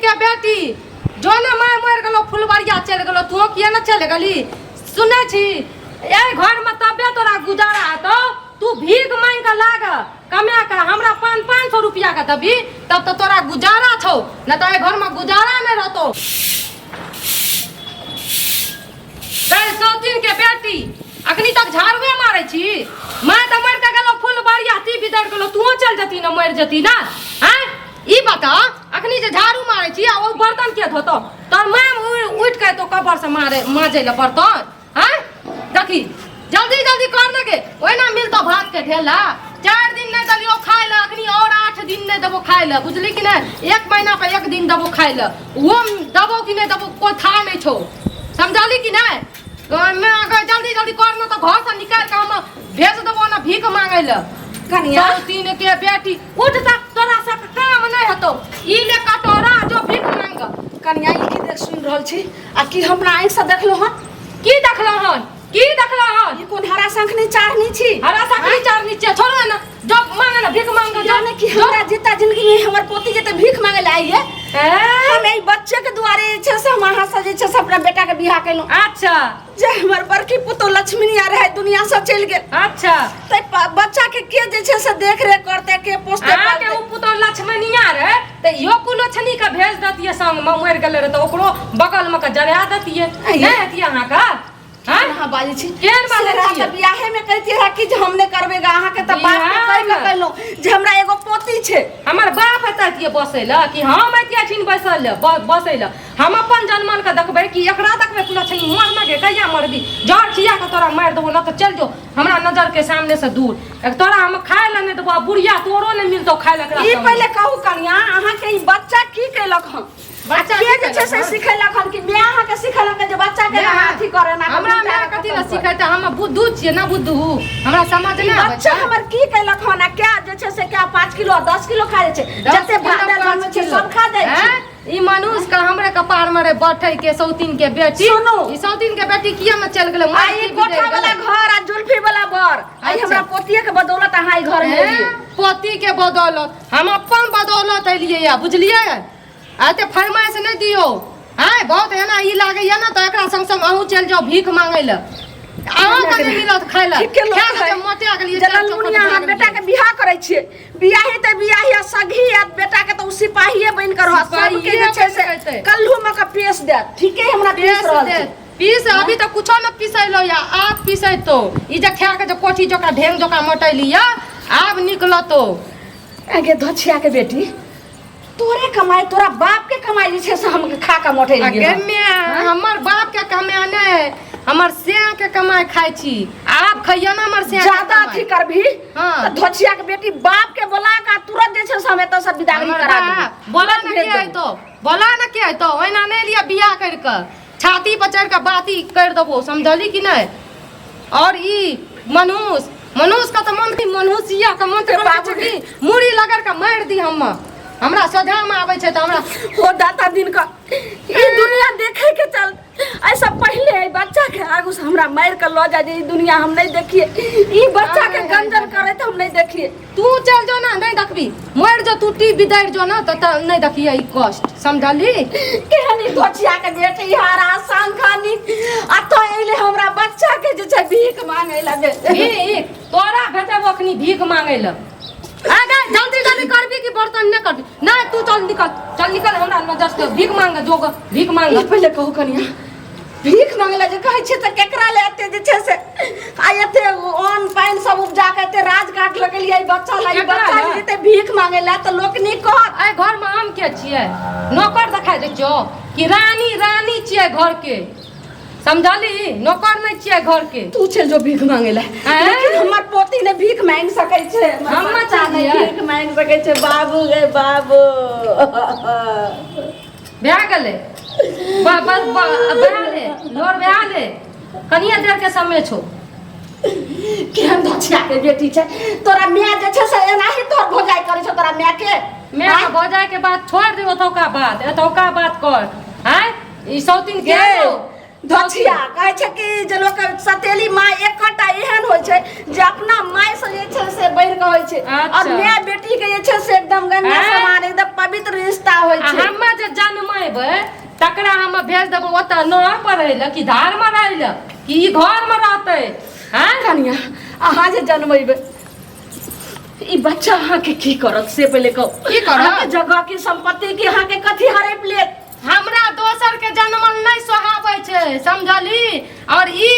के बेटी जो ने माय मरि गेलो फुलबरिया चलि गेलो तू किया ने चलि गेली सुनै छी एहि घरमे तबे तोरा गुजारा हेतौ तू भीख मांगि कऽ लाग कमा कऽ हमरा पाँच पाँच सौ रुपया के देबही तब तऽ तोरा गुजारा छौ नहि तऽ एहि घरमे गुजारा नहि रहतौ। गै सौतीन के बेटी अखनी तक झाड़ुए मारै छी माय तऽ मरि कऽ गेलो फूल बारिया ती बिदर गेलो तूहो चल जती ने मरि जती ना आँय ई बता अखनी जे झाड़ू मारै छी आ ओ बर्तन के धोतो तोर माय उठि कऽ एतो कबर से मारे माजै लए बर्तन आँय देखी जल्दी जल्दी कर ने गे ओहिना मिलतो भात के ढेला 4 दिन नहीं दलियो खाए ला अखनी और 8 दिन नहीं देबो खाए ला बुझली कि नहीं एक महीना पे एक दिन देबो खाए ला वो देबो कि नहीं देबो कोई था नहीं छो समझली कि नहीं मैं अगर जल्दी जल्दी कर ना तो घर से निकाल के हम भेज देबो ना भीख मांगे ला। कनिया। तीन के बेटी उठ ता तोरा से काम नहीं हेतो ई ले कटोरा जो भीख मांग। कनिया, ई की देख सुनि रहल छी आ की हमरा आँखि से देखलहुँ हन? की देखलहुँ हन? की देखलहुँ हन? ई कोन हरा शंखनी चाहनी छी? हरा सकरी चार नीचे छोड़ो ना जो मांगे ना भीख मांगे जो। जाने कि हमरा जितना जिंदगी में हमर पोती जेते भीख मांगे ला आई है ए? हम एहि बच्चे के दुआरे जे छै से हम अहाँ से जे छै से अपना बेटा के बियाह केलहुँ जे हमर बड़की पुतोह लक्ष्मीनिया रहे दुनिया से चलि गेल। ते बच्चा के के जे छै से देख रेख करते, के पोसते अहाँके पालते? ओ पुतोह लक्ष्मणिया रहे तऽ इहो कुलोछनी के भेज दतियै संग में मरि गेलै रहे तऽ ओकरो बगल में के जरा दतियै। आइये। नहि हेतियै अहाँके? हाँ? अहाँ बाजै छी केहन बाजै से रहा छियै? तऽ बियाहे में कहितियै रहा कि जे हम नहि करबै गा अहाँके तऽ बाप के कहि के बियाहमे। कहलहुँ जे हमरा एगो पोती छै। हमर बाप एतऽ बसै लए कि हम एतियै ठिन बैसल लए बसै लए? हम अपन जनमल के देखबै कि एकरा देखबै? कुलक्षणी मरना गे, कहिया मरबी? जर खिया के तोरा मारि देबो न तऽ चलि जो हमरा नजर के सामने से दूर। एक तोरा हम खाय लए नहि देबो आ बुढ़िया तोरो नहि मिलतौ खाय लए एकरा ई संगे। पहिले कहू कनिया, अहाँके ई बच्चा की केलक हन? बच्चा के की जे छै से केलक हन? सिखेलक हन कि माय अहाँके सिखेलक जे बच्चा के अहाँ अथी करे ना? हमरा माय कथी लए सिखेतै? हम बुद्धू छियै ना बुद्धू, हमरा समझ ई नहि आबै बच्चा छै। हमर की केलक हन आ क्या जे छै से क्या 5 किलो आ 10 किलो खा जाइ छै? 10 जते किलो, भात दालि 5 बनबै छै किलो। सब खा जाइ छै। हैं? ई मनुष्य के हमरे कपार में रे बैठे के सौतीन के बेटी। सुनू। ई सौतीन के बेटी किया में चल गेलै? आ मार ई के कोठा बिगड़ि वाला गेलै। घर आ जुल्फी वाला बर आ ई हमरा पोतिये के बदौलत अहाँ ई घर में हैं? एलियै। पति के बदौलत? हम अपन बदौलत एलियै या बुझलियै? एते फरमाइश नहि दियौ। आँय बहुत एना ई लागैया ने तऽ एकरा संग संग अहूँ चलि जाउ भीख मांगै लए, अहूँके नहि मिलत खाय लए। ठीके लोक खा कऽ कहै। जे मोटा गेलियै, जे चारि चौखट ललमुनिया भए अहाँ गेलियै। बेटा के बियाह करै छियै, बियाही तऽ बियाही आ सघी आ बेटा के तऽ ओ सिपाहिए बनि कऽ रहत सबके सिपाहिए जे छै से बनि कऽ एतै। कल्हू मे के पेश देत। ठीके हमरा पीस पीस रहल दे छै। पीस। अभी तऽ कुछो न पीसैलो या आब पीसैतो। ई जे खा के जे कोठी जकाँ ढेंग जकाँ मोटैली या आब निकलतो। आगे धोछिया के बेटी, तोरे कमाई तोरा बाप के कमाई जे छै से हम खा के मोटे अगे मैं हमर बाप के कमाई नहीं, हमर सिया के कमाई खाइ छी। आब खइयो ना हमर सिया के ज्यादा कमाई। अथी करबी हाँ। तऽ धोछिया के बेटी बाप के बोला के तुरंत जे छै से हम एतऽ से विदागरी हमर करा बाप, देबै। बोला ना भेज के देबै। अयतो, बोला ना के अयतो। ओहिना नहीं लिया बियाह कर के छाती पर चढ़ के बाती कर देबो, समझली कि नहीं? और ई मनुष्य मनुष्य का तो मन मनुष्य का मन के बाबू कि मुड़ी लगड़ के मारि दी। हम हमरा सोझा में आबै छै तऽ हमरा हो दाता दिन का ई दुनिया देखे के चल ऐसा पहले ई बच्चा के आगू से हमरा मार के ल जा जे ई दुनिया हम नहीं देखिए, ई बच्चा के हाय, हाय, गंजन करे त हम नहीं देखिए। तू चल जो ना, नहीं देखबी। मर जो तू, टी बिदर जो ना तऽ नहीं देखिए ई कष्ट, समझली? केहन ई दोचिया के बेटी हरा शंखनी आ तो एले हमरा बच्चा के जे छै भीख मांगे ला दे। भीख तोरा भेजब अखनी भीख मांगे ल। आ गए, जल्दी जल्दी करबी कि बर्तन नहीं करबी? नहीं तू चल निकल, चल निकल हमरा नजर से। भीख मांग जो ग, भीख मांग। ई पहिले कहू कनिया, भीख मांगे ला जे कहै छियै तऽ केकरा ले एते जे छै से आ एते अन्न पानि सब उपजा के एते राज काट लगेलियै ई बच्चा ला? ई केकरा बच्चा ला? जे जेतै भीख मांगे ला तऽ लोक नीक कहत? एहि घर में हम के छियै? नौकर देखाइ दै छियौ कि रानी? रानी छियै घर के, समझली? नौकर नहीं छियै घर के। तू चल जो भीख मांगे ला। आँय? लेकिन हमर पोती ने भीख मांग सकै छै, हमर हम बच्चा चल नहि जियै। भीख मांग सकै छै। बाबू गे बाबू। भए गेलै, बस बस भए गेलै, लोर भए गेलै। कनिए देर के समय छौ। केहन धोछिया के बेटी छै। तोरा माय जे छै से एनाही तोहर भौजाइ करै छौ तोरा माय के? मैं भौजाई के बात छोड़ दे, ओतौका बात, एतौका बात कर। आँय, ई सौतीन के गे छौ? धोछिया, कहै छै कि जे लोक सतेली माय एकटा एहन होइ छै जे अपना माय से जे छै से बढ़ि के होइ छै और माय बेटी के जे छै से एकदम गंगा आँय? समान एकदम पवित्र रिश्ता होइ आ छै। हमे जे जन्म जन्मेबै तकरा हम भेज देबो ओतऽ नहर पर रहै लए कि धारमे रहै लए कि ई घरमे रहतै आँय कनिया अहाँ जे जन्मेबै ई बच्चा अहाँके की करत से पहिले कहू। की करत? अहाँके जगह की संपत्ति की अहाँके कथी हड़पि लेत? हमरा दोसर के जनमल नहि सोहाबै छै, समझली? और ई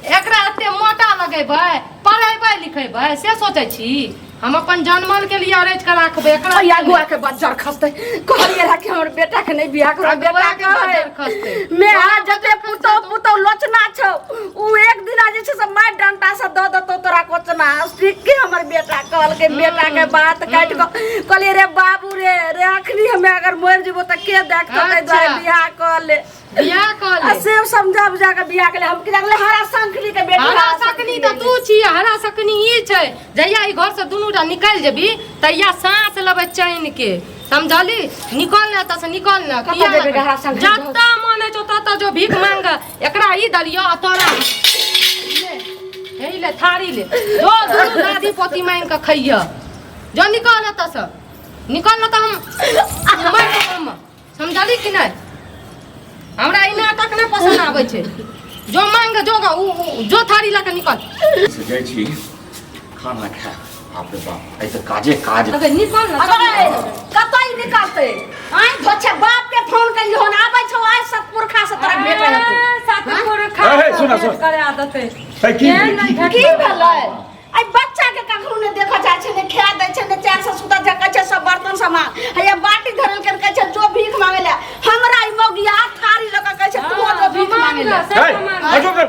एकरा एते मोटा लगेबै, पढ़ेबै लिखेबै से सोचै छी? हम अपन जनमल के लिए अरेज के राखबै एकरा। अई अगुआ के बज्जर खसतै। कहलियै रहए कि हमर बेटा के नहि बियाह करू। अगुआ बेटा के के बज्जर खसतै। मे आ जते पुतौ पुतौ लोचना छौ, उ एक दिना जे छै से मारि डंटा से दऽ देतौ तोरा कोचना। ठीक के हमर बेटा कहलकै, बेटा के बात काटि कऽ कहलियै रे बाबू रे रे, अखनी हमे अगर मरि जेबो तऽ के देखतौ, ताहि दुआरे बियाह कऽ ले, बियाह कऽ आ ले। से समझा बुझा कऽ बियाह के ले। हम की जानले हरा संखली के बेटी। हरा सकनी तऽ तू छी, हरा सकनी ई छै। जहिया ई घर से दुनू टा निकलि जेबी तहिया साँस लेबै चैन के, समझली? निकल ने एतऽ से, निकल ने। कतऽ किया जेबै हरा संखली? जतऽ मन होइ छौ ततऽ जो, भीख मांग। एकरा ई देलियौ आ तोरा ले, हे ले थारी ले, जो दुनू दादी पोती मांगि कऽ खैह। जो निकल एतऽ से, निकल ने तऽ हम मारि देबौ हम, समझली कि नहि? हमरा ई नाटक नहि पसन्द आबै छै। जो मांग जो ग, उ जो थारी लऽ कऽ निकल। से जाइ छी खाना खाय। बाप रे बाप, आइ तऽ काजे काज। अगर निकल ने। अरे कतऽ ई निकलतै? आइ धोछे बाप के फोन कलियो हन, आबै छौ आइ सतपुरखा से तोरा भेट हेतौ। ए, सतपुरखा ए, से सुन, भेंट सुन। करा देतै। ए, की केहन भेलै? नहि की भेंट की करा भेलै? एहि बच्चा के कखनो नहि देखऽ चाहै छै, नहि खाए दै छै, नहि चैन से सुतऽ छै। कहै छै सब बर्तन सामान हैया बाटी धरल के, कहै छै जो भीख मांगे ले। हमरा ई मौगिया थारी लऽ कऽ कहै छै तू जो भीख मांगे ले। हे, हटो कर।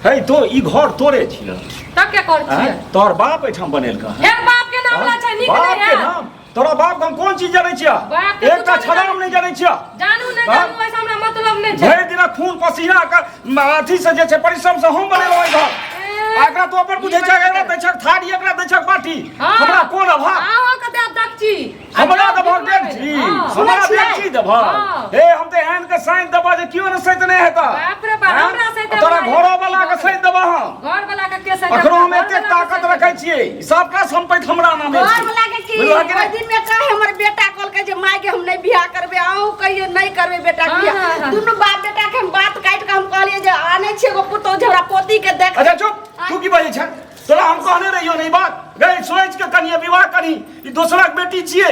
हे तो ई घर तोरे छियै? तब के कर छियै? आँय? तोहर बाप एहिठाम बनेलका हन। फेर बाप के नाम लै छै, नीक बाप नहि के है। नाम? तोरा बाप के हम कोन चीज जनै छियै? बाप के एकटा कुछो नहि। छदाम नहि जनै छियै। जानू नहि हाँ? जानू, ऐसा हमरा मतलब नहि छै। भरि दिना खून पसीना के अथी से जे छै परिश्रम से हम बनेलहुँ ई घर। ए, आ एकरा तू अपन बुझै छह, एकरा दै छह थारी, एकरा दै छह बाटी। हाँ। हमरा कोन अभाव? अहाँ के देब दक्षी। हमरा देबह डेगची? हाँ। हमरा सुनै छियै? डेगची देबह? हाँ। हे, हम तऽ एहन के साइन देबह जे केओ ने सैत नहि हेतह। बाप रे बाप, आँय? हमरा सैत आ तोरा देबह? घरो वाला के सैत देबह हम। घर वाला के के सैत? अखनो हम घर एतेक वाला के ताकत सैत? रखै छियै, सबटा संपत्ति हमरा नामे घर छै। वाला के की? बुझलह कि ओहि नहि? दिन में कहे हमर बेटा कहलकै जे माय के हम नहि बियाह करबै, अहूँ कहियो नहि करबै बेटा हाँ, बियाह। हाँ, हाँ। दुनू बाप बेटा के हम बात काटि के हम कहलियै जे आनै छियै एगो पुतोहु जे हमरा पोती के देख। अच्छा चुप, तू की बाजै छह? तोरा हम कहने रहियो ने ई बात गई, सोचि के कनिए विवाह करी, ई दोसराक बेटी छियै।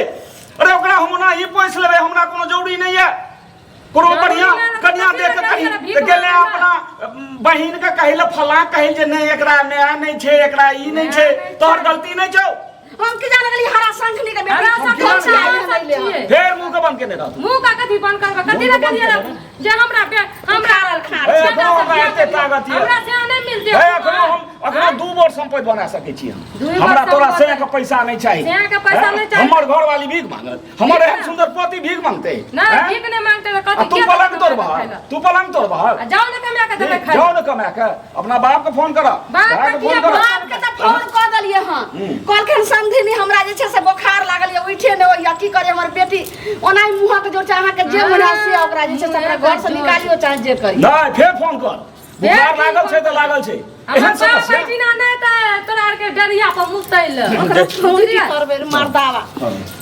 अरे ओकरा हम ओना ही पोसि लेबै, हमरा कोनो जरूरी नहि यऽ। कोनो जरूरी बढ़िया नहि रहै, कन्या कथी देख के लए कही करियै, भीख तऽ गेलै मांगै लए। अपना बहिन के कहै लए, फलां कहै जे नहि एकरा माय नहि छै, एकरा ई नहि छै। माय नहि छै। तोहर गलती नहि छौ। हम की जाने गेली हरा शंखनी के बेटी। हरा शंखनी बच्चा के आयल बेटी नहि ले। छियै। फेर मुंह के बंद केने रहत। मुंह का कथी बंद करबै? कथी लए मुँह के बंद करियै केने। जे हमरा हमरा उखाड़ल खाड़ हे, छै। एखनो हमरा एते ताकत यऽ। हमरा से नहि मिलतै। हे, एखनो हम एखनो दू बोर संपत्ति बना सकै छी हम। दुइ बोर हमरा तोरा संपत्ति। से के पैसा नहि चाही। सेह के पैसा हैं? नहि चाही। हमर घरवाली भीख मांगत? हमर एहन सुंदर पति भीख मांगते? नहि, हैं? भीख नहि मांगते तऽ आ कथी तू के पलंग देतै तोड़बह? खाय लए? तू पलंग तोड़बह? आ जाउ ने कमा के देबै खाय लए। जाओ ने कमा के, अपना बाप के फोन कर। बाप के फोन किया कर। बाप के तऽ फोन कऽ देलियै हँ। कहलखिन समधिनी हमरा जे छै से बोखार लागल यऽ, उठे नहि होइए, की करे हमर बेटी? ओना ही मुँहक जोर छै, अहाँके जे मन हैत से ओकरा जे छै से अपना घर से निकालियो चाहे जे करियौ। नहि, फेर फोन कर। बुखार की लागल छै फोन तऽ लागल छै। हमर एहन बाप समस्या एहिठिना नहि तऽ तोरा आरके डरिया पर मुतै लए। ओकरा फोन की बुझलियै? करबै रे मर्दावा?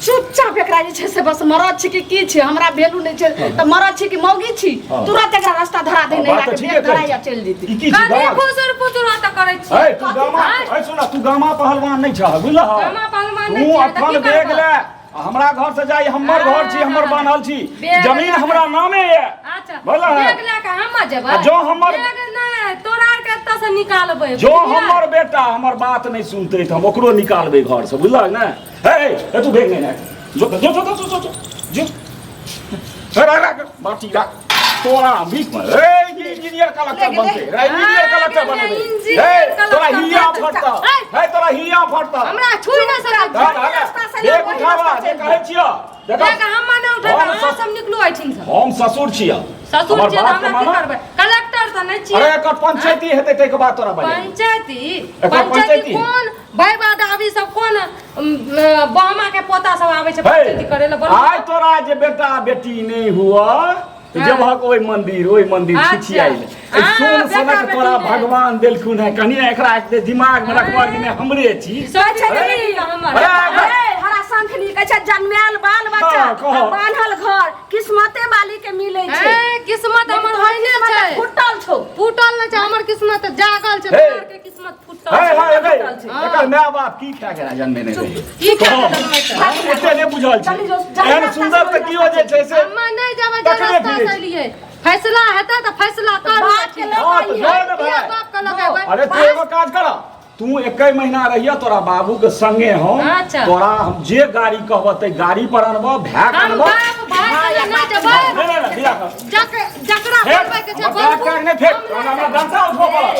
चुपचाप एकरा जे छै से बस मरद छी कि की छी, हमरा वैल्यू नहि छै तऽ मरद छी कि मौगी छी। तुरंत एकरा रास्ता धरा दे, बात नहि तऽ के ठीके बेग धरा कहै या छी। चलि जेतै। ई की छी कथी गामा? फुसुर फुसुर ओतऽ करै छी? है तू गामा, है सुन, तू गामा पहलवान नहि छह, बुझलह? गामा पहलवान नहि तू छियै तऽ अखन की बेग करबह? ले आ हमरा घर से जाई। हमर घर छी, हमर बान्हल छी। बेग जमीन लए हमरा नामे ये। अच्छा। बुझलह? बेग लए कऽ हम जेबै? आ जँ हमर- बेग नहि, तोरा आरके एतऽ से निकालबै। जो बुझलियै? हमर बेटा हमर बात नहि सुनते तऽ हम ओकरो निकालबै घर से, बुझलह ने? हे हे, तू भेग नहि राख। जो जो जो जो जो जो जो, हे, राख राख बाटी राख। तोरा भीख में हे इंजीनियर कलेक्टर बनते रे, इंजीनियर कलेक्टर बनबे। हे, तोरा हिया फटता। हे, तोरा हिया फटता। हमरा छुइ नहि सकै छी। धर, धर, रास्ता से देख वही उठावा रास्ता जे चलि कहै छियौ देखो। बेग हम नहि उठेबै, हम अहाँ ससुर सब निकलू एहिठिन से। हम ससुर छियौ। ससुर हमर छियै तऽ बात के हमरा की मानऽ। करबै? कलेक्टर तऽ नहि छियै। अरे एकर पंचायती हेतै ताहिके बाद तोरा बजेबै। पंचायती? एकर पंचायती पंचायती? कोन भाई दादी सब, कोन बहमा के पोता सब आबै छै हे, पंचायती करे लए? बोलू। आइ तोरा जे बेटा बेटी नहि हुआ तऽ जेबहक ओहि मंदिर, ओहि मंदिर छिछियाइ लए। एहि हाँ, सोन बेटा सनक बेटी तोरा नहि। भगवान देलखुन है, कनि एकरा एते दिमाग में रखबह कि नहि हमरे छी। सोचै छै छी हमर। अरे, अरे, हरा शंखनी कहै छै जन्मायल बाल बच्चा हाँ, कहो। आ बान्हल घर किस्मते वाला। वाली के मिलै छै। ए, किस्मत हमर तोहर होइने किस्मत छै। फूटल छौ। फूटल नहि छै हमर, किस्मत जागल छै। हे। तोहर के किस्मत फूटल हे छै। हे हे छै। एकर माय बाप की खा के जन्मे नहि रहै? की खा के जन्मै छै? हम एते नहि बुझल छै। चली जो, जाहि एहन रास्ता से सुन्दर तऽ ओहि केओ जे छै से हम्मे नहि जेबै जे तकरे रास्ता फिरै से छै। एलियै। फैसला हेतै तऽ फैसला करू। बाप के लऽ हँ, कऽ तऽ अइहे। जाउ ने किया भाय। बाप के लगेबै? अरे तू एगो काज कर, तू एकै महीना रहिए तोरा बाबू के संगे हम। अच्छा। तोरा हम जे गाड़ी कहबह तै गाड़ी पर अनबह, भाय के हम अनबह। बाप भाय संगे नहि जेबै। नहि नहि नहि, बियाह कर। जकरा फेक, बोलबै के छै हमर बैग बोलबू। टैग नहि फेक, हम तोरा हमरा डंटा उठबऽ पड़त।